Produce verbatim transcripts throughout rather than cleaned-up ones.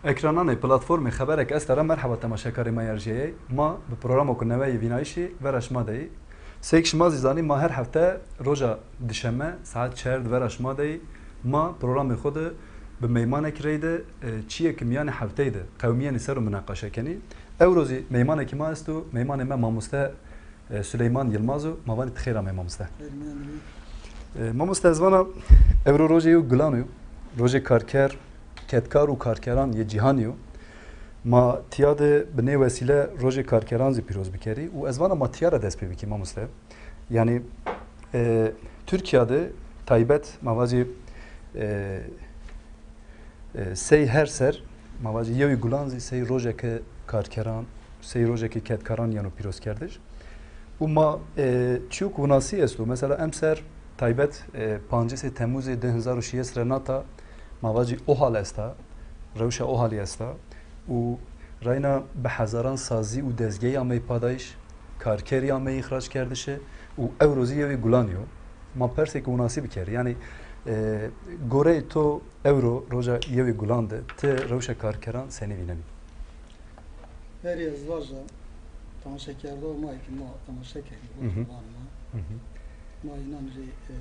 Ekrananê platformê Xeberek Esta ra merheba temaşekarê ma yê erjiyeyey. Ma bi programoko newe yê vînayîşî vera şima de yî. Seyk şima zî zanî, ma her hefte roja dişeme saet çer de vera şima de yî. Ma programê xo de bi meymanekî reyde, e, çîyê ke mîyanê hefteyî de qewimîyenî ser o minaqaşe kenî. Ewro zî meymanekî ma esto, meymanê me mamoste E, Suleyman Yilmaz o, ma vanî ti xêr amey mamoste. Xêr mîyan de bî. E, mamoste, ez vana ewro rojê yew gulan o, rojê karker, kedkar û karkeran yê cîhanî yo. Ma tîya de bi nê wesîle rojê karkeran zî pîroz bikerî û ez vana ma tîya ra dest pê bikî mamoste. Yanî, e, Tirkîya de taybet ma vacî, e, E, sey her ser, ma vacî yewî gulan zî sey rojeke karkeran, sey rojeke kedkaran yeno pîrozkerdiş. Û ma, e, çîyo ke winasî esto, mesela emser taybet, e, pancêsê Temmuzê di hezar û şêst re nata, ma vacî OHAL esta, rewşa OHALî esta û reyna bi hezaran sazî û dezgeyî ameyî padayîş, karkerî ameyî îxrackerdişe û ewro zî yewî gulan yo. Ma persêke winasî bikerî. Yanî, e, goreyê to ewro roja yewê gulan de ti rewşa karkeran senî vînenî? Verî ez vaja, temaşekerdox ma ki ma temaşe kenî, Hı hı. oturan ma. Hı hı. Ma înan rê, e,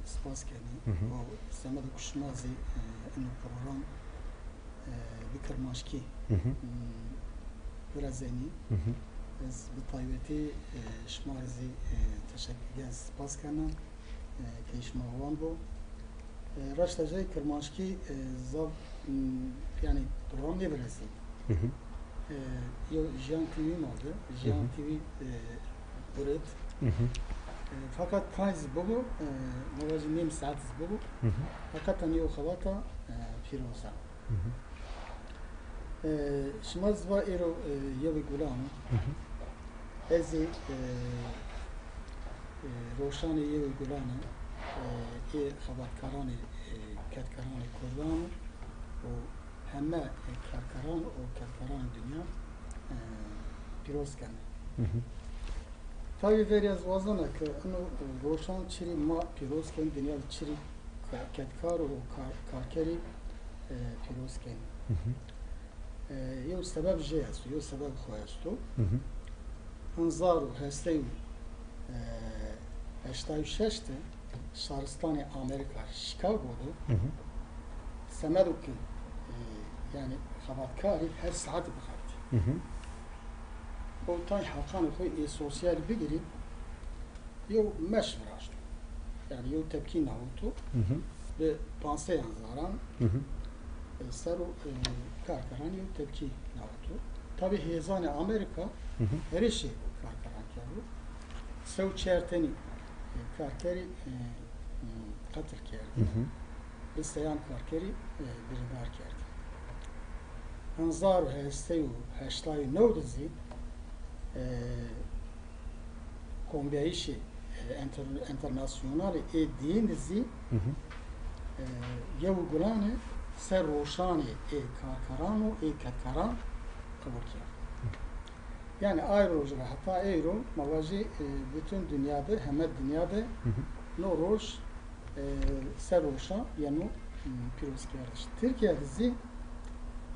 spas kenî. Hı hı. O semedo ku şima zî, e, ino program e, bi kirmanckî, Hı hı. m, virezenî. Hı hı. Ez bi taybetî, e, şima rê zî, e, teşekkür, yanî spas kena, e, ke şima wan bo. E, raşta jey kirmanckî, e, zaf, m, yanî program nêvirezî. Hı hı. E, yew Jiyan T V ma bi, Hı Jiyan hı. T V, e, guret. Hı hı. E, fakat tay zî bibo, e, ma vajî nêm saet zî bibo. Hı hı. Hakikaten yew xebata, e, pîroz a. Hı hı. E, şima zî va êro, e, yewê gulan o. Hı hı. Ez ê, e, e, roşanê yewê gulan e, ê xebatkaranê, e, kedkaranê kurdan û heme, e, karkaran û kedkaranê dinya, e, pîroz keme. Hı hı. Tabî verî ez wazena ke ino roşan çirî ma pîroz kenî, dinya de çirî ke-, kedkar û kar-, karkerî, e, pîroz kenî. Hı hı. E, yew sebeb jê esto, yew sebeb xo esto. Hı hı. Hezar û heşt sey û, e, heştay û şeş de şaristanê Amerîka, Chicago de Hı hı. semedo ke, e, yanî xebatkarî her saet bixebitî. Hı hı. O tay heqanê xo ê sosyal bigirî, yew meş viraşto. Yanî yew tepkî nawito. Hı hı. Bi pansey hezaran Hı hı. e, ser o, e, karkeran yew tepkî nawito. Tabî hêzanê Amerîka Hı hı. herişê karkeran kerdo. Se û çar tenî, e, karkerî, e, m, qetil kerdî. Hı hı. Ê seyan karkerî, e, birîndar kerdî. Hezar û heşt sey û heştay û new de zî, e, kombîyayîşê, e, enter-, enternasyonalê ê dîyîn de zî, Hı hı. e, yew û gulanê ser roşanê ê karkeran û ê kedkaran qebul kerd. Yanî ay roj ra heta eyro ma vajî, e, bütün dinya de, heme dinya de Hı hı. no roj, e, ser roşa yeno, m, pîrozkerdiş. Tirkîya de zî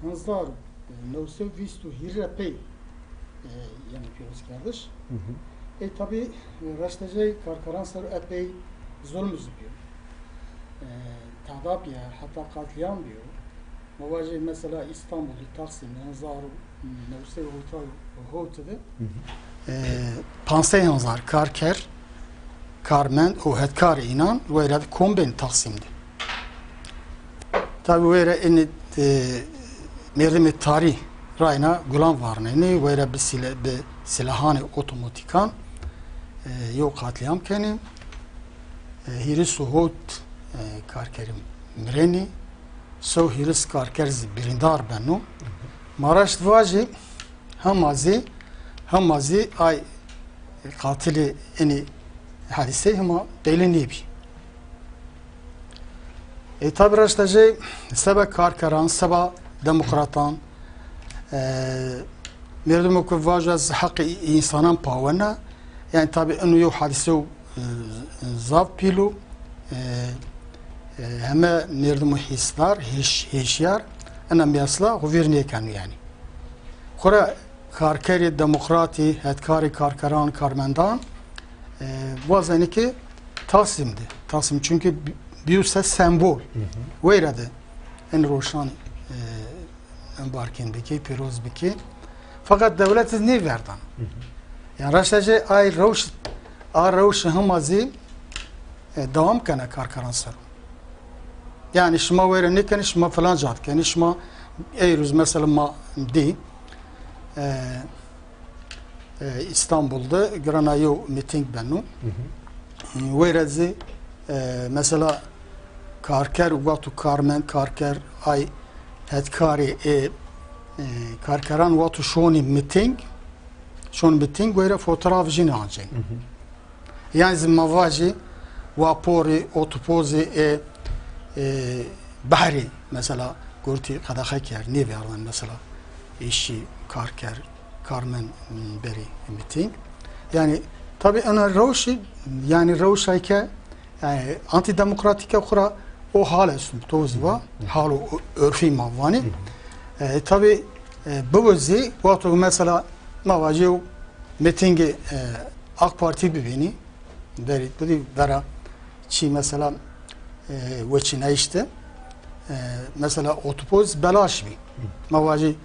hezar, e, new sey û vîst û hîrê ra pey, e, yeno pîrozkerdiş. Hı hı. E, tabî, e, raştecey karkeran ser epey zulm zî bîyo. E, tada bîya, heta qatlîam bîyo. Ma vajê mesela Îstanbul de Taksim de hezar û new sey û hewtay û hewt de, Hı hı. e, pansey hezar karker, karmend û hetkarê înan weyra de kom bên Taksim de. Tabî weyra enê, e, merdimê tarî rayna gulan varnenê, weyra bi sile-, bi silahanê otomatîkan, e, yew qatlîam kenê. E, hîris û hewt, e, karkerî mirenî. Se û hîris karker zî birîndar beno. Ma raşt vajî, hema zî, hema zî ay qatilê enî hadîseyî hema belî nêbî. E, tabî raşta jê seba karkeran, seba demokratan, e, merdimo ke vajo ez heqê însanan pawena, yanî tabî ino yew hadîse e, zaf pîl o. E, e, heme merdimo hîsdar, hêş-, hêşyar, Ena mîyasla xo vîr nêkeno yanî. Xora karkerê demokratî, hetkarê karkeran, karmendan, e, wazenê ke Taksim de. Taksim çünkü bi-, bîyo se sembol. Hı hı. Weyra de en roşan, e, en barkên bikê, pêroz bikê. Fakat dewlet iz nêverdan. Hı hı. Yanî raşta jê ay rewş, a rewş hema zî, e, dewam kena karkeran ser. Yanî şima weyra nêkenî, şima filan ca dikenî, şima ey ruz mesela ma dî, e, e, Îstanbul de girana yew mîtîng beno. Hı hı. Weyra zî, e, mesela karker, wexto karmen, karker, ay hetkarê, e, e, karkeran wexto şonî mîtîng, şon mîtîng weyra fotoğraf jî nêancên. Hı hı. Yanî zî ma vajî vaporî, otopozî, e, e, behrî mesela gurtî qedexe kerd, nêverdin mesela îşçî, karker, karmen, m, berî mîtîng. Yanî tabî ena rewşî, yanî rewşay ke, yanî antîdemokratîke xura o hal esto, to zî va, hal û örfî ma vanî. E, tabî, e, bibo zî wexto mesela ma vajî yew mîtîngê, e, AK Partî bibînî, derî bidî vera çî mesela, e, weçînayîş de, e, mesela otopozî belaş bî. Ma vajî,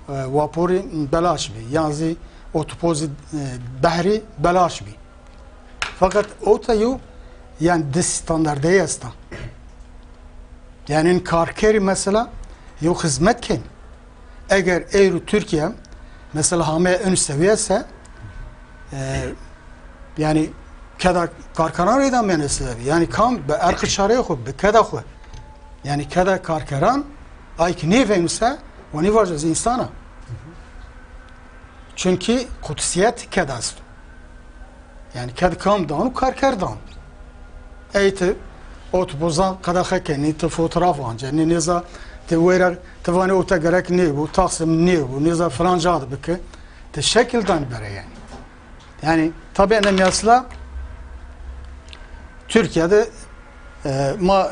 e, vaporî belaş bî. Yan zî otopozî, e, behrî belaş bî. Fakat ewta yew, yanî di standardeyî esta. Yanî in karkerî mesela yew xizmet kên. Eger eyro Tirkîya mesela hameye ön sewiye se, e, yanî keda karkeran reyda mene sebebi. Yanî kam bi erqi çareyê xo, bi keda xo. Yanî keda karkeran ay ki nêveyno se, wa nêvajo ez însan a. Çünkü kutsiyet keda esto. Yanî ked kam dano, karker dano. Ey ti otobuzan qedexe kenî, ti fotoğraf ancenî, nêza ti weyra, ti vanî ewta gerek nêbo, Taksim nêbo, nêza filan ca de bike, ti şekil danî bere yanî. Yanî tabî ene mîyasla Tirkîya de, e, ma, e,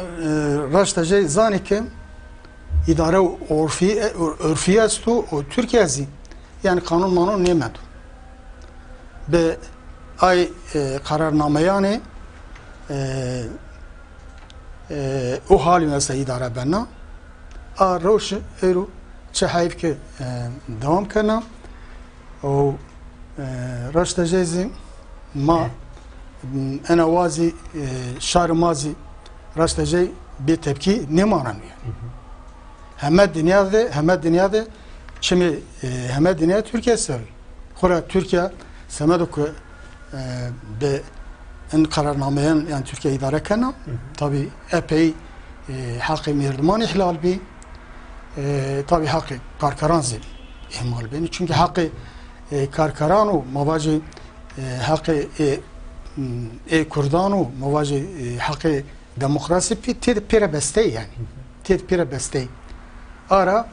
raşta jê zanî ke îdare orfî, e, örfî esto û Tirkîya zî yanî qanûn manûn nêmendo. Bi ay, e, qerarnameyanê, e, e, o halî mesela îdare bena. A rewş eyro çi heyf ke, e, dewam kena. Û, e, raşta jê zî ma, m, ena wa zî, e, şarê ma zî raşta jê bê tepkî nêmaneno yanî. Heme dinya de, heme dinya de çimê, e, heme dinya Tirkîya ser. Xora Tirkîya semedo ke, e, bi in qerarnameyan yanî Tirkîya îdare kena. Tabî epey, e, heqê merdiman îhlal bî. E, tabî heqê karkeran zî îhmal bînî. Çünkü heqê, e, karkeran û ma vajî, e, heqê, e, m, ê kurdan û ma vajî, e, heqê demokrasî pê, têde pêre bestey yanî. Têde pêre bestey. Ara,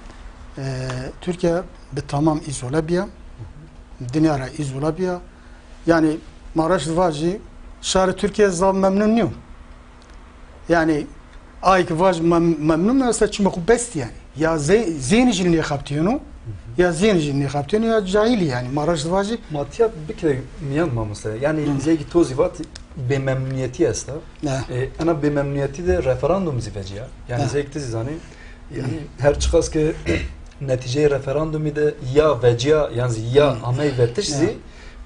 e, Tirkîya bi tamam îzole bîya. Dinya ra îzole bîya. Yanî ma raşt vajî şarê Tirkîya zaf memnun nîyo. Yanî ay ki vaj mem-, memnun esta çimê xo bestî yanî. Ya ze-, zênî jî nêxebitîyeno, ya zênî jî nêxebitîyeno, ya cahîlî yanî. Ma raşt vajî. Ma tîya bikirê mîyan mamoste. Yanî zey ki to zî vat bêmemnunîyetî esta. E, ena bêmemnunîyetî de referandum zî vecîya. Yanî zey ki ti zî zanî. Yanî her çiqas ki netîceyê referandumî de ya vecîya, yan zî ya amey vetiş zî,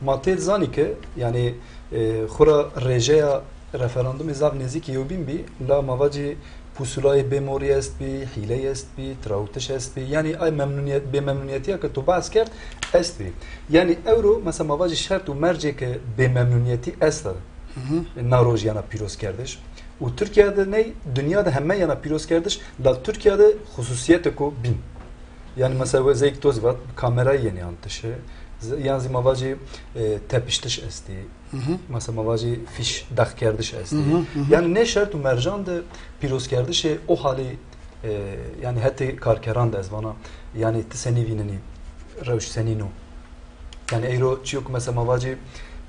ma têd zanî ke, yanî, e, xura rêjeya referandumî zaf nêzîkî yewbîn bî, la ma vacî pusulayê bêmorî est bî, hîley est bî, tirawitiş est bî. Yanî ay memnunîyet, bêmemnunîyetîya ke to behs kerd est bî. Yanî ewro, mesela ma vacî şert û mercê ke bêmemnunîyetî esta, na roj yena pîrozkerdiş. Û Tirkîya de ney, dinya de heme yena pîrozkerdiş, la Tirkîya de xususîyetêko bîn. Yanî mesela zey ki to zî vat, kamerayê yenê antişi, z-, yan zî ma vacî, e, tepiştiş estî. Mesela ma vacî fîş dexkerdiş estî. Yanî nê şert û mercan de pîrozkerdişê o halî, e, yanî hetê karkeran de ez vana, yanî ti senî vînenî, rewş senîn o? Yanî eyro çîyo ku mesela ma vacî,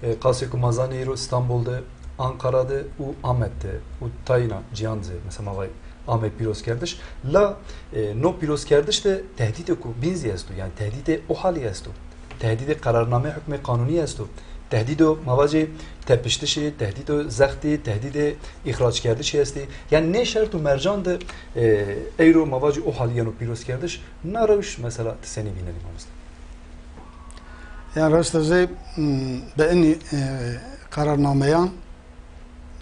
e, qasê ku ma zanî eyro Îstanbul de, Ankara de û Amed de û tayîna cîyan de mesela ma vay ame pîrozkerdiş. La, e, no pîrozkerdiş de tehdîdêko bîn zî esto. Yanî tehdîdê o halî esto. Tehdîdê qerarnameyê hukmê qanûnî esto. Tehdîdo ma vacê tepiştişî, tehdîdo zextî, tehdîdê îxrackerdişî estî. Yanî nê şert û mercan de, e, eyro ma vacê o halî yeno pîrozkerdiş. Na rewş mesela ti senî vînenî mamoste? Yanî raşta jê, m, bi inî, e, qerarnameyan,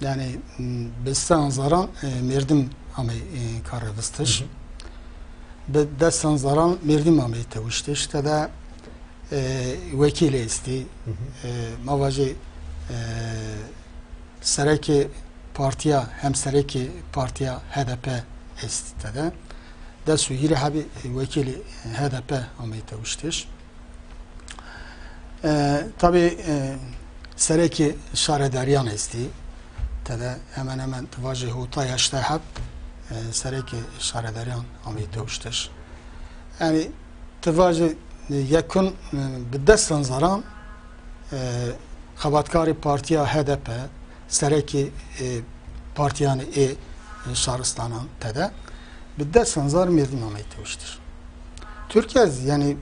yanî, m, bi sedan zaran, e, merdim amey, e, kare vistiş. Hı hı. Bi des sedan zaran merdim amey tewiştiş. Tede, e, wekîlê estî. Hı hı. E, ma vajê, e, serekê partîya, hemserekê partîya H D P estî tede. Des û hîrê hebî wekîlê H D P amey tewiştiş. E, tabî, e, serekê şaredarîyan estî. Tede hemen hemen ti vajê hotay heştay heb, e, serekê şaredarîyan amey tewiştiş. Yanî ti vajê, e, yekun, e, bi des sedan zaran, e, xebatkarê partîya H D P, serekê, e, partîyanê ê, e, şaristanan tede bi des sedan zar merdim amey tewiştiş. Tirkîya zî, yanî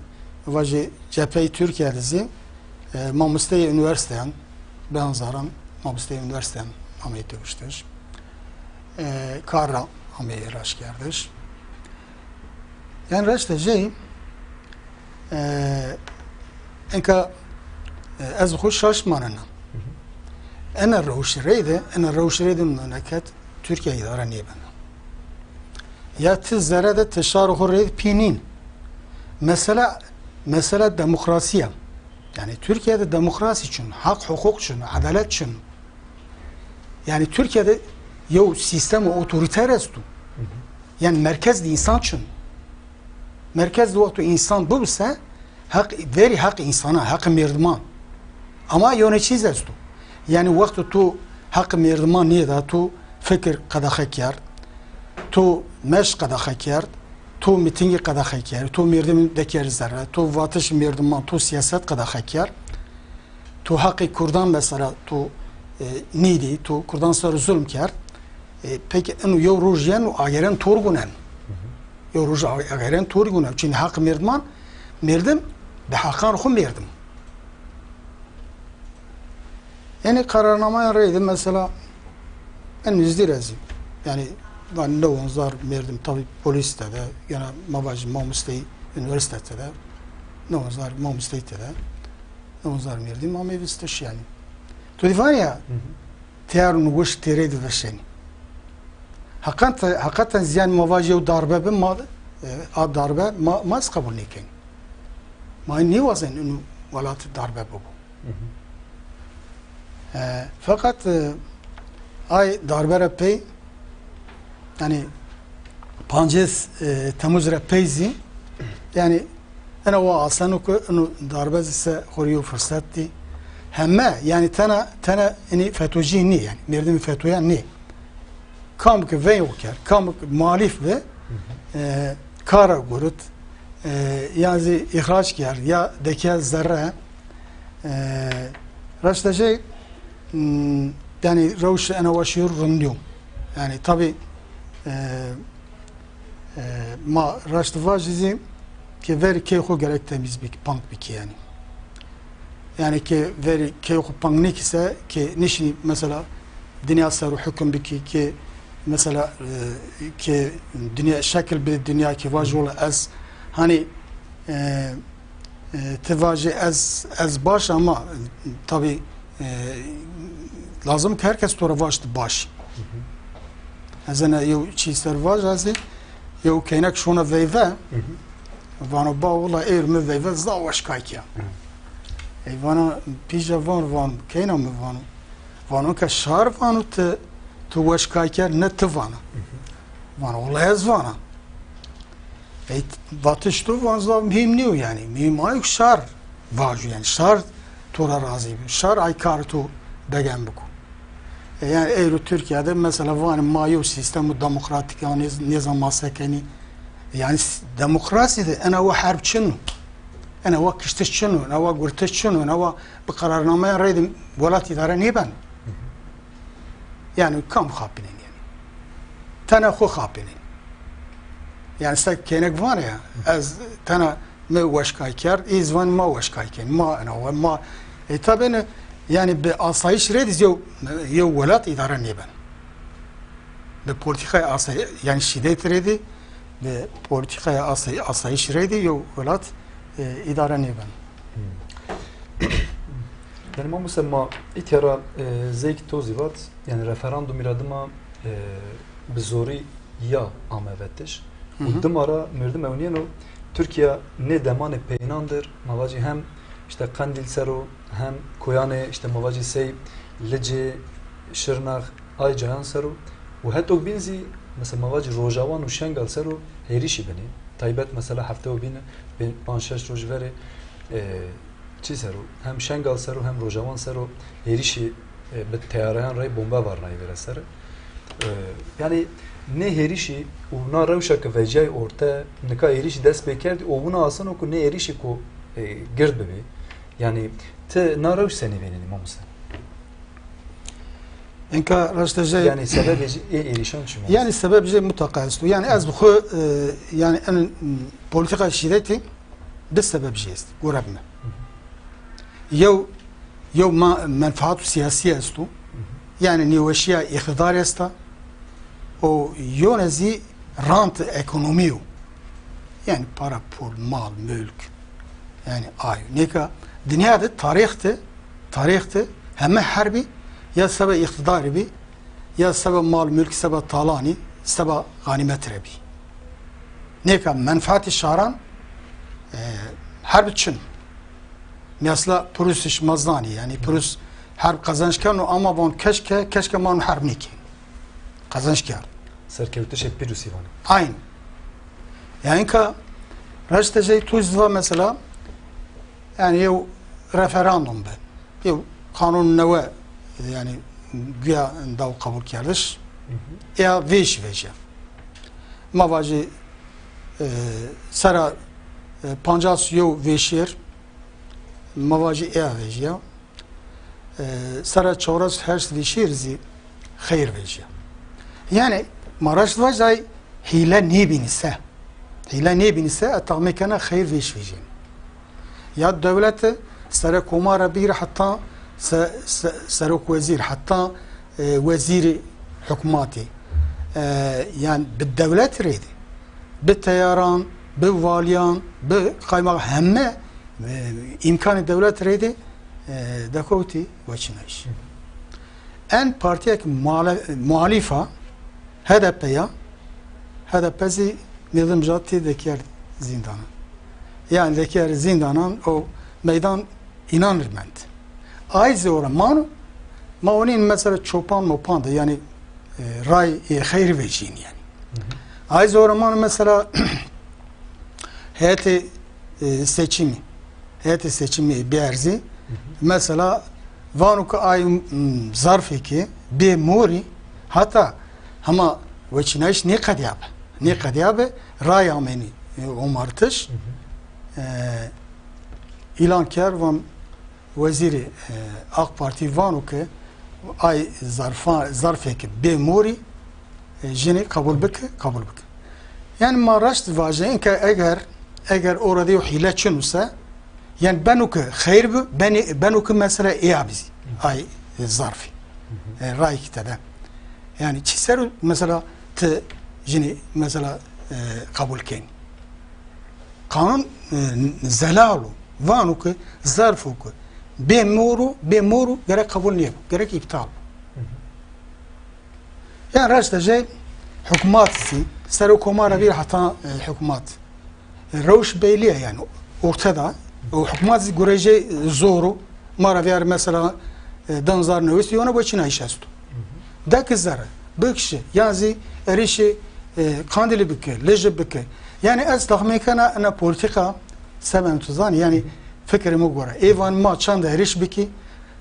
vajê cepheyê Tirkîya de zî, e, mamosteyê unîversîteyan, bi sedan zaran mamosteyê unîversîteyan amey tewiştiş. E, kar ra amey raştkerdiş. Yanî raşta jê, e, enka, e, ez xwu şaş manena. Ena rewşî reyde, ena rewşî reyde memleket Tirkîya îdare nêbena. Ya ti zere de ti şarê xwu reyde pî nîn. Mesela, mesela demokrasî ya. Yanî Tirkîya de demokrasî çin, haq huqûq çin, edalet çin. Yanî Tirkîya de yew sîstemo otorîter esto. Yanî merkez de însan çin. Merkez de wexto însan bibise, heq, verî heq însanan, heq merdiman. Ama yonetîcî zî esto. Yanî wexto to heq merdiman nêda, to fikir qedexe kerd, to meşq qedexe kerd, to mîtîngî qedexe kerd, to merdim dekerd zere, to vatiş merdiman, to sîyaset qedexe kerd. To heqê kurdan mesela to, e, nêdî, to kurdan ser zulm kerd. E, peki ino yew roj yeno ageren to rê gunen. Yew roj a-, ageren to rê gunen. Çin heq merdiman, merdim bi heqan xwu merdim. Yanî qerarnameyan reyde mesela en nizdî re zî. Yanî van newon zar merdim tabî polîs tede, gena ma vajî mamosteyî unîversîte tede, newon zar mamosteyî tede. Newon zar merdim amey vistiş yanî. To dî vanî ya, teyar û nigûş têrey de veşenî. Heqeten, heqeten zî yanî ma vajî yew darbe bi, ma, e, a darbe ma, ma zî qebul nêkenî. Ma nêwazen ino welat darbe bibo. E, feqet, e, ay darbe ra pey, yanî pancês, e, Temuz ra pey zî, yanî ena wa aseno ke ino darbe zî se xo rê yew firset dî. Heme, yanî tena, tena inî FETÖ'cî nî, yanî merdimê FETÖ'ya nî. Kam ke veyo kerd, kam ke muhalîf bi, e, kar ra gurit, e, ya zî îxrac kerd, ya dekerd zere, e, raşta jê, m, yanî rewşe ena wa şîyo rindî yo. Yanî tabî, e, e, ma raşt vajî zî ke verî key xo gerek temîz bikî, pank bikî yanî. Yanî ke verî key xo pank nêkî se, ke nişinî mesela dinya ser o hukum bikî, ke mesela, e, ke dinya şekil bidî dinya, ke vajî wela ez, hanî, e, e, ti vajî ez, ez baş ama tabî, e, lazim ke her kes to ra vaj ti baş. Ez ena yew çî ser vaj, ez ê yew keynek şona veyve, vano ba wela êr mi veyve zaf weş kay kerd. Ey vana pîja van, van keyna mi vano. Vano ke şar vano ti, ti weş kay kerd, ne ti vana. Vano wela ez vana. Ey vatiş to van zaf muhîm nîyo yanî. Muhîm ayo ke şar vajo yanî. Şar to ra razî bi. Şar ay kar to degen biko. E, yanî eyro Tirkîya de mesela vanê ma yew sîstemo demokratîk ya nêz-, nêzan ma se kenî. Yanî s-, demokrasî de ena wa herb çin o. Ena wa kiştiş çin o, ena wa gurtiş çin o, ena wa bi qerarnameyan reyde welat îdare nêbeno. Yanî kam xapînên yanî. Tena xo xapênê. Yanî se kênek vanê ya, ez tena mi weşkay kerd, ê zî vanê ma weşkay kên, ma ena we, ma. E, tabî ne, yanî bi asayîş rê dî yew, yew welat îdare nêben. Bi polîtîkaya asay-, yanî şîdetî rê dî, bi polîtîkaya asay-, asayîş rê dî yew welat, e, îdare nêben. Yanî ma musema îtya ra, e, zey kî to zî vat, yanî referandumî ra dima, e, bi zorî ya ame vetiş. Û dima ra merdim ewnîyeno Tirkîya nê demanê peyênan dir, ma vacî hem îşte Qendîl ser o, hem koyanê îşte ma vacî sey Licê, Şirnex, ay cayan ser o. Û heto bîn zî mesela ma vacî Rojawan û Şengal ser o hêrişî binê. Taybet mesela hefte o bîn, pê-, panc şeş roj verê, e, çî ser o, hem Şengal ser o hem Rojawan ser o hêrişî, e, bi teyareyan rey bombe varnayî vêre ser. E, yanî nê hêrişî û na rewşa ke vecîyayî orte, nika hêrişî dest pê kerdî û wina aseno ku nê hêrişî ku, e, gird bibê. Yanî ti na rewş senî vênenî mamoste? Enka raşte jey. Yanî sebebê jê ê êrîşan çi ma? Yanî sebeb jê mutlaka esto. Yanî ez bi xwu, e, yanî en, m, polîtîka şîdetî di sebeb jê est, gore bi mi. Yew, yew ma, menfaat siyasî esto. Yanî nêweşîya îqtîdarî esta. O yone zî rant ekonomî yo. Yanî para, pul, mal, mulk. Yanî ay. Nêka dinya de tarîx de, tarîx de heme herbî ya seba îqtîdarî bî, ya seba mal, mulk, seba talanî, seba xanîmet re bî. Nêka menfaatê şaran, e, herb çin. Mesela Prus şima zanî, yanî Prus herb qezenc keno ama von keşke, keşke ma no herb nêkên. Qezenc kerd. Serkewtişê Pîrusî vanê. Ayn. Yanî ka raşte jey tu zî va mesela, yanî yew referandum bi. Yew qanûn newe, yanî güya daw qebul kerdiş. Ya vêş vejîya. Ma vacî, e, sera, e, pancas yew vêşêr, ma vacî eya vejîya. E, sera çewres heşt vêşêr zî xeyr vejîya. Yanî ma raşt vajay hîle nêbînî se. Hîle nêbînî se, e, taxmîn kena xeyr vêş vejîyên. Ya dewlete, serekomare bîr heta se-, se-, serokwezîr, heta, e, wezîrê hukmatî. E, yanî bi dewlet rê de, bi teyaran, bi valîyan, bi qaymaq heme, e, îmkanê dewlet rê de, e, dekewtî weçînayîş. En partîyek muhale-, muhalîf a, H D P ya, H D P zî nêdimca tê dekerd zîndanan. Yanî dekerd zîndanan, o meydan înan rê mend. Ay zî ora mano, ma onîn mesela çopan mopan de, yanî, e, ray, e, xeyr vejîn yanî. Ay zî ora mano mesela heyetê, e, seçimî, heyetê seçimî bierzî. Mesela vano ke ay, m, zarfêkê bê morî, heta hema weçînayîş nêqedîyabe. Nêqedîyabe, ray amenî, e, omartiş. E, îlan kerd, van wezîrê, e, AK Partî vano ke ay zarfa-, zarfêke bê morî, e, jinî qebul bike, qebul bike. Yanî ma raşt vajê, înke eger, eger ora de yew hîle çin o se, yanî beno ke xeyr bi, benê, beno ke mesela êya bizî, ay, e, zarfî. E, rayekî tede. Yanî çi ser o mesela ti jinî mesela, e, qebul kenî? Qanûn, e, zelal o. Vano ke zarfo ke bê mor o, bê mor o, gerek qebul nêbo, gerek îptal bo. Yanî raşta jê hukmat zî, serokomare bîr heta, e, hukmat. E, rewş bellî ya yanî ortada. O hukmat zî gurejê, e, zor o. Ma ra vîyar mesela, e, di hezar newis yona weçînayîş esto. De ki zere, bikişi, yan zî êrişî, e, Qandîlî bike, Licî bike. Yanî ez taxmîn kena ena polîtîka se ben tu zanî, yanî fikrê mi gore. Ê van ma çend êriş bikî,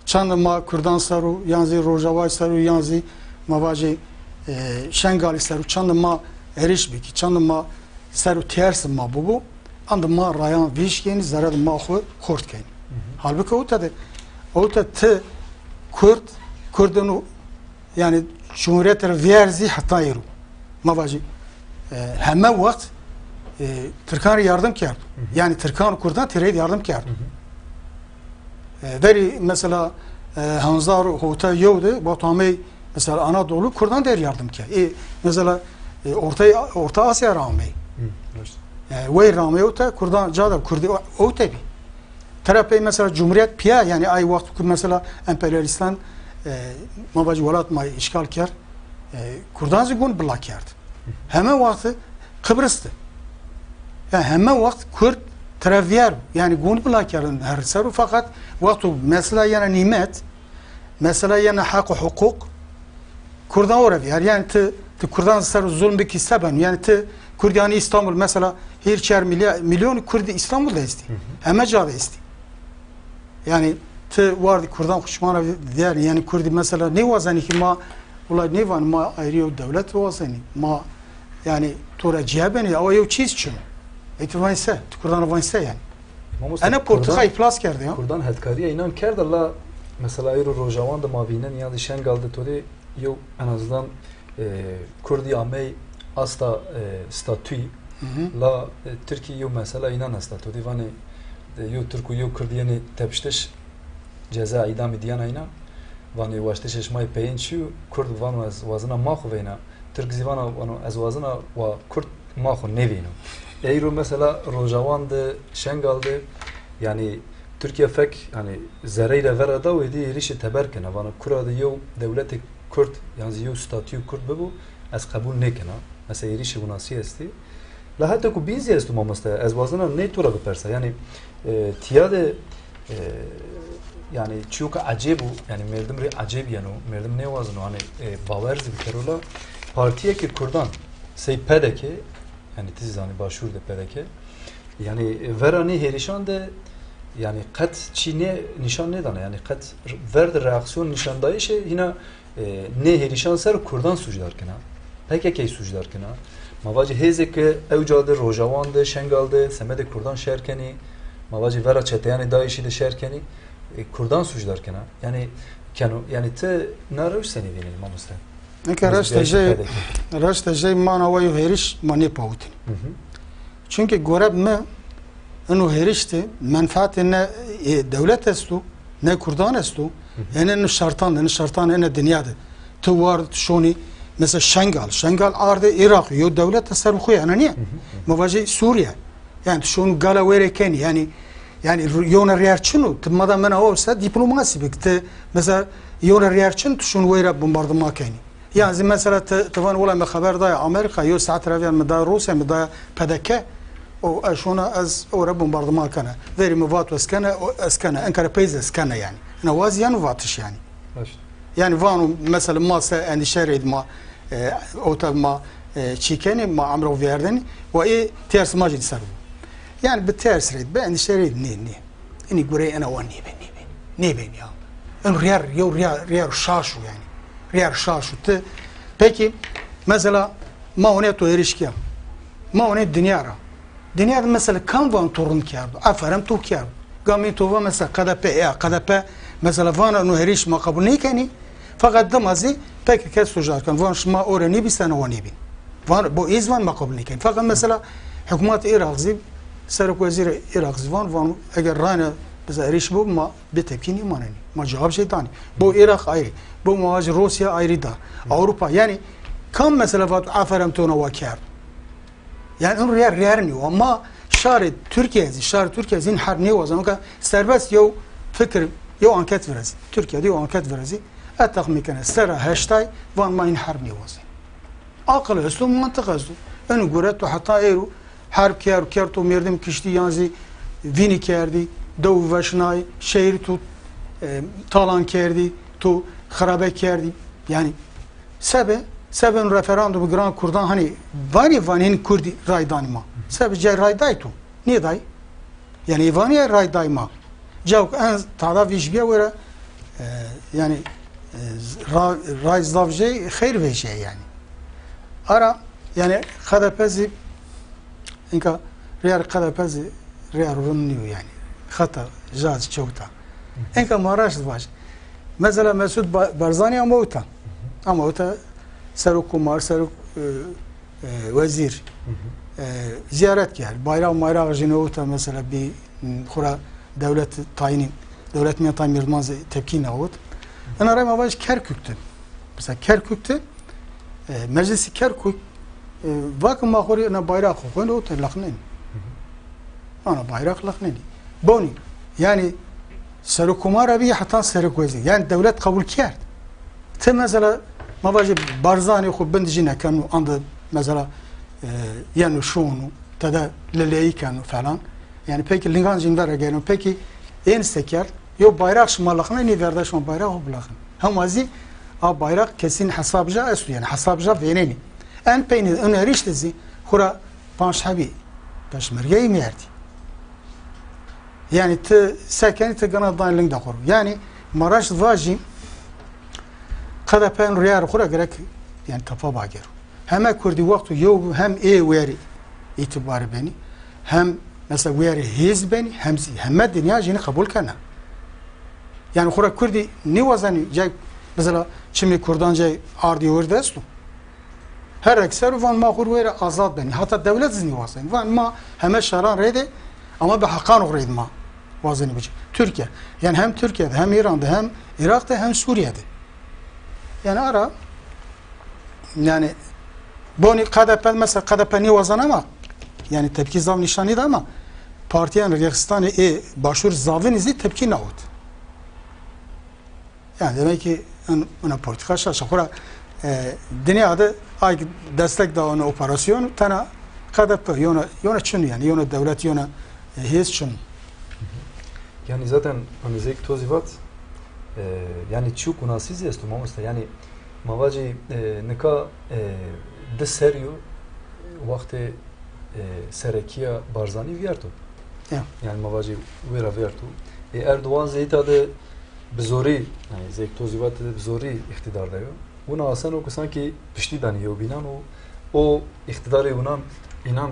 çend ma Kurdan ser o, yan zî Rojavayî ser o, yan zî ma vajê, e, Şengalî ser o, çend ma êriş bikî, çend ma ser o ters ma bibo, anda ma rayan vêş kenî, zere de ma xwu xort kenî. Halbukî ewta de, ewta ti Kurd, Kurdin o, yanî cumhuriyet ra vîyerzî heta êro. Ma vajî, e, heme wext, e, Tirkan rê yardim kerd. Hı hı. Yanî Tirkan û Kurdan têreyî yardim kerd. Hı hı. E, verî mesela, e, hezar hota yew de, wexto amey mesela Anadolu, Kurdan der yardim kerd. E, mesela, e, Orta, Orta Asya ra amey. Hı, raşt. E, wey ra amey ewte, Kurdan ca de Kurdî o-, ewte bî. Tera pey mesela Cumhuriyet piya, yanî ay wext ku mesela emperyalîstan, e, ma vajî welat ma îşgal kerd, e, Kurdan zî gun bila kerd. Heme wext Kıbrıs de. Yanî heme wext Kurd tera vîyar, yanî gun bila kerdin her ser û, feqet wexto mesela yena nîmet, mesela yena heq û huquq, Kurdan ora vîyar. Yanî ti, ti Kurdan ser zulm bikî se beno. Yanî ti Kurd yanî Îstanbul mesela hîrê çar milya-, milyon Kurd Îstanbul de estî. Hı hı. Heme ca de estî. Yanî ti wardî Kurdan xu çiman ra vîyar. Yanî Kurdî mesela nêwazenî ki ma, wulay nêvan ma ayrî yew dewlet wazenî. Ma yanî to ra cîya benî, awa yew çîz çin o. Ey ti vanî se, ti Kurdan ra vanî se yanî. Mamoste, ene politika Kurdan, îflas kerde ya. Kurdan hetkarîya înan kerde la mesela êro Rojawan de ma vînenî yan zî Şengal de to dî yew en azından, e, Kurdî amey asta, e, statuyî. Hı hı. La, e, Tirkî yew mesela înan esta. To dî vanê, e, yew Tirk û yew Kurd yenê tepiştiş, ceza îdamî dîyena înan. Vanê waştişê şima yê peyên çi yo? Kurd vano ez wazena ma xwu veyna. Tirk zî vana, vano ez wazena wa Kurd ma xwu nêveyno. Eyro mesela Rojawan de, Şengal de, yanî Tirkîya fek, yanî zereyî ra vera da û êdî êrîşê teber kena. Vano kura de yew dewletê Kurd, yan zî yew statuyê Kurd bibo, ez qebul nêkena. Mesela êrîşê winasî estî. La heta ku bîn zî esto mamoste, ez wazena ney to ra bipersa. Yanî, e, tîya de, e, yanî çîyo ke ecêb o, yanî merdim rê ecêb yeno, merdim nêwazeno, hanî, e, bawer zî bikero la partîyekê Kurdan, sey P D K, yanî ti zî zanî Başûr de P D K, yanî vera nê hêrişan de, yanî qet çî nê nîşan nêdana, yanî qet ver de reaksiyon nîşandayîşê hîna, e, nê hêrişan ser Kurdan sûcdar kena. P K K'yî sûcdar kena. Ma vacî hêzê ke ewca de, Rojawan de, Şengal de semedê Kurdan şer kenî, ma vacî vera çeteyanê DAIŞî de şer kenî, e, Kurdan sûcdar kena. Yanî keno, yanî ti na rewş senî vînenî mamoste? Nika raşte jey, raşte jey mana wa yo hêriş ma nêpawitîn. Hı hı. Çunkî gore bi mi ino hêriş de menfeatê ne, e, dewlet esto, ne Kurdan esto. Hı hı. Ene ino şertan de, ene şertan ene dinya de. Ti war, ti şonî, mesela Şengal. Şengal ardê Îraq, yo dewlet de ser bi xo ya, ena nîye? Hı hı. Ma vajî Sûrîye. Yanî ti şonî gala wêrê kenî. Yanî, yanî ru-, yewna rîyer çin o. Ti mada mena o se dîplomasî bik. Ti mesela yewna rîyer çin, ti şonî weyra bombardman kenî. Yan zî mesela ti, ti van wela mi xeber daya Amerîka, yew saet ra vîya mi daya Rûsya, mi daya P D K, û ez şona ez ora bombardıman kena. Verî mi vato ez kena, o ez kena, enkara pey zî ez kena yanî. Ina wazî yeno vatiş yanî. Raşt. Yanî vano mesela ma se endîşe reydi ma, e, ota ma, e, çî kenî, ma emro vîyerdinî, wa ê ters ma jî ser bo. Yanî bi ters reydi, bi endîşe reydi nê, nê. Inî gurey ena wa nêbe, nêbe, nêbenî ya. In rîyer, yew rîyer, rîyer şaş o yanî. Rîyer şaş o. Ti, pekî, mesela, ma onê to hêriş kîya. Ma onê dinya ra. Dinya de mesela kam van to rind kerdo? Aferem to kerdo. Gamî to va mesela K D P, ya K D P, mesela vana no hêriş ma qebul nêkenî. Feqet dima zî P K K sucdar ken. Van şima ore nêbî, sena wa nêbîn. Van, bo ê zî van ma qebul nêkenî. Feqet mesela hikûmetê Îraq zî, serokwezîrê Îraq zî van, van eger rayne bize êrîş bo, ma bê tepkî nêmanenî. Ma cewab jê danî. Bo Îraq ayrî, bo ma vajî Rûsya ayrî da. Ewropa, yanî kam mesela vato aferem to na wa kerd? Yanî in rîyer, rîyer nîyo. Ma şarê Tirkîye zî, şarê Tirkîye zî in herb nêwazeno ke serbest yew fikir, yew anket virazî. Tirkîye de yew anket virazî. Ez texmîn kena sera heştay van ma in herb nêwazeno. Aqil esto, mantiq esto. Eno gure to heta êro herb kerd, kerd to merdim kiştî, yan zî vînî kerdî, dew veşnayî, şehîr to, e, talan kerdî, to xirabe kerdî. Yanî sebe, sebe eno referandum giran Kurdan hanî vanî, vanî hin Kurdî ray danî ma. Sebe cay ray day to. Nêday. Yanî vanî ray day ma. Cawk en tada vîj bîya wera, e, yanî, e, ra-, ray zaf jey xeyr vejîye yanî. Ara, yanî K D P zî, inka rîyer K D P zî rîyer rind nîyo yanî. Xeta, ja zî çewt a. Enka ma raşt vaj. Mesela Mesut Ba-, Barzanî ama ewta. Ama ewta serok komar, serok, e, e, wezîr, e, zîyaret kerd. Bayraq mayraq jî newota mesela bî, m, xura dewlet tayînî, dewlet mîyan tayîn mîrdiman zî tepkî newot. Ena rey ma vaj Kerkûk de. Mesela Kerkûk de, e, meclisî Kerkûk, e, vakin ma xo rê ena bayraq xo xwend û te leqnenî. Ana bayraq leqnenî. Bonî, yanî serokkomara bî heta serokwezîr. Yanî dewlet qebul kerd. Ti mesela ma vajî Barzanî xo bind jî nekeno, anda mesela, e, yeno şono, tede leleyî keno falan. Yanî pekî lingan jîn ver egerno. Pekî ên se kerd? Yo bayraq şima leqnenî, verda şima bayraq xo bileqin. Hema zî a bayraq kesîn hesab ja esto, yanî hesab ja vênenî. En peynî önerîş de zî xura panc hebî peşmergeyî merdî. Yanî ti se kenî, ti gina danî ling de xo ro. Yanî ma raşt vajî, K D P en rûyar xo ra gerek, yanî tepa bagero. Heme kurdî wexto yew hem ê wêrî îtîbarî benî, hem mesela wêrî hêz benî, hem zî heme dinya jînî qebul kena. Yanî xo ra kurdî nîwazenî cay, mesela çimê kurdan cay ardî werde esto. Her ek ser van ma xo rê wêre azad benî. Hata dewlet zî nîwazenî. Van ma heme şaran reyde ama bi heqan xo reyde ma wazenî bici. Tirkîye. Yanî hem Tirkîye de, hem Îran de, hem Îraq de, hem Sûrîye de. Yanî ara, yanî bonî K D P, mesela K D P nîwazen ama, yanî tepkî zaf nîşanî de ama partîyan rêxistanê ê Başûr zavinî zî tepkî newot. Yanî demek ki in, ina polîtîka şaş a. Xura, e, dinya de ay destek da ona operasyon, tena K D P, yona, yona çin yanî, yona dewlet, yona, e, hêz çin. Yanî zaten hani zek to zî vat, e, yanî çîyo kunasî zî esto mamoste. Yanî ma vacî, e, nika, e, di serrî yo wextê, e, serekîya Barzanî vîyerto. Ya. Yanî ma vacî wêra vîyerto. E, Erdogan zî îta de bi zorî, yanî zek to zî vat de bi zorî îqtîdar de yo. Wina aseno ke sankî piştî danî yewbînan û o îqtîdarê winan înan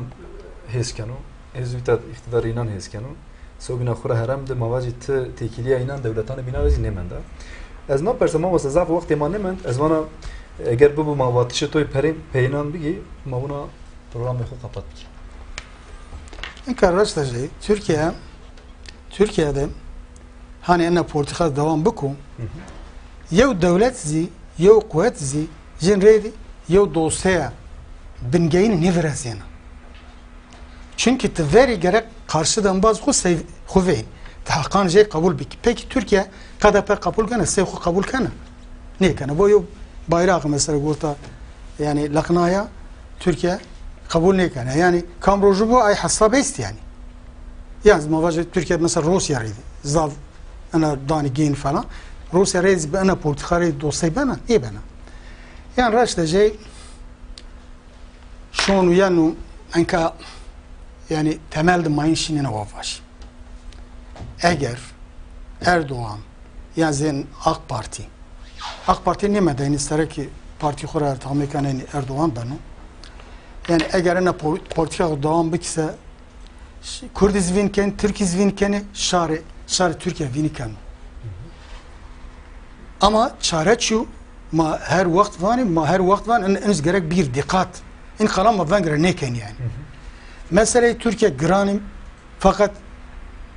hêz keno. Ê zî îta îqtîdarê înan hêz keno. Sewbîna xo ra herem de ma vacî ti têkîlîya înan dewletanê bînan ra zî nêmenda. Ez napersa mamoste, zaf wextê ma nêmend. Ez vana eger bibo ma vatişê to yê perên peyînan bigî, ma wina programê xo qepat bikî. Inka raşt a jey, Tirkîye, Tirkîye de hanî ena polîtîka dewam biko, yew dewlet zî, yew quwet zî jin rê yew dosteya bingeyînî nêvirazîyena. Çunkî ti verî gerek qarşî de embaz xo sey xo veyîn. Ti heqan jey qebul bikî. Pekî Tirkîye K D P qebul kena, sey xo qebul kena? Nêkena. Bo yew bayraq mesela gota, yanî leqnaya Tirkîye qebul nêkena. Yanî kam roju bo ay hesab est yanî. Yanî ma vajê Tirkîye mesela Rûsya rê zaf ena danî gên falan. Rûsya rê zî bi ena polîtîka rê dostey bena? Nêbena. Yanî raşt a jey şon û yeno enka, yanî temel de mayîn şînena wa vajî. Eger Erdogan ya zên AK Partî, AK Partî nêmedenî serekî partî xo ra tamê kenenî Erdogan beno. Yanî eger ena pol-, polîtîka xo dewam bikî se, Ş-, Kurdî zî vîn kenî, Tirkî zî vîn kenî, şarê, şarê Tirkîye vînî keno. Ama çare çi yo? Ma her wext vanî, ma her wext van, in, in zî gerek bîr, dîqat. In qala ma veng ra nêkenî yanî. Meseleyê Tirkîye giran î, feqet,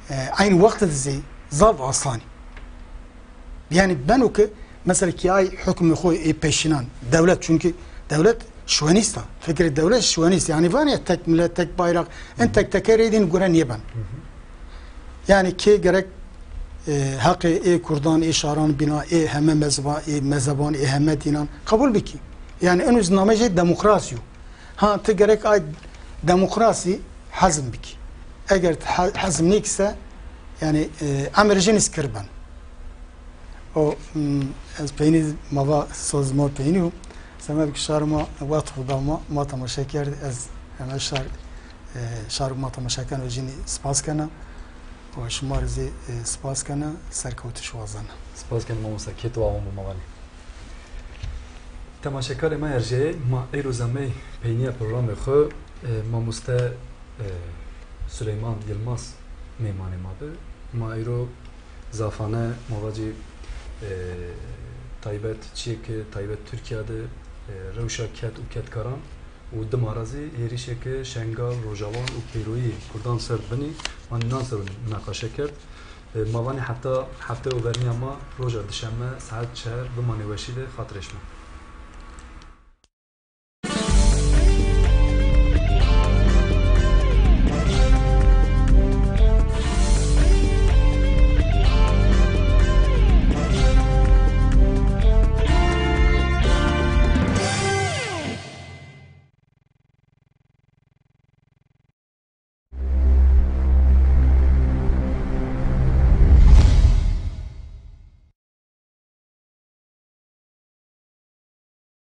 e, eynî wext de zî zaf asan î. Yanî beno ke mesela kî ay hukmê xo ê peşînan, dewlet, çunkî dewlet şuwenîst a. Fikrê dewlet şuwenîst. Yanî vanê tek milet, tek bayraq, in tek teke rê dîn gure nêben. Yanî kê gerek, e, heqê ê kurdan, ê şaran bîna, ê heme mezheban, ê mezheban, ê heme dînan qebul bikî. Yanî eno zî nameyê demokrasî yo. Ha, ti gerek ay demokrasî hezm bikî. Eger ti he-, hezm nêkî se, yanî, e, emir jin îskir ben. O, m, ez peynî ma va soz ma peynî yo. Semed ki şar ma wext xo da ma, ma temaşe kerd, ez heme şar, e, şar ma temaşe keno jînî spas kena. Û şima rê zî, e, spas kena, serkewtiş wazena. Spas kena mamosta, kê to awan bo ma vanê. Temaşekarê ma erjeyê, ma eyro zemey peynîya programê xo, e, mamoste, e, Suleyman Yilmaz mêmanê ma bi. Ma eyro zafane, ma vacî, e, taybet çîyê ke taybet Tirkîya de, e, rewşa ked û kedkaran û dima ra zî hêrişê ke Şengal, Rojawan û pêroyî kurdan ser binî, ma nînan ser o munaqeşe kerd. E, ma vanî heta hefteyo vernîya ma roja dişeme saet çar bimanê weşî de xatirê şima.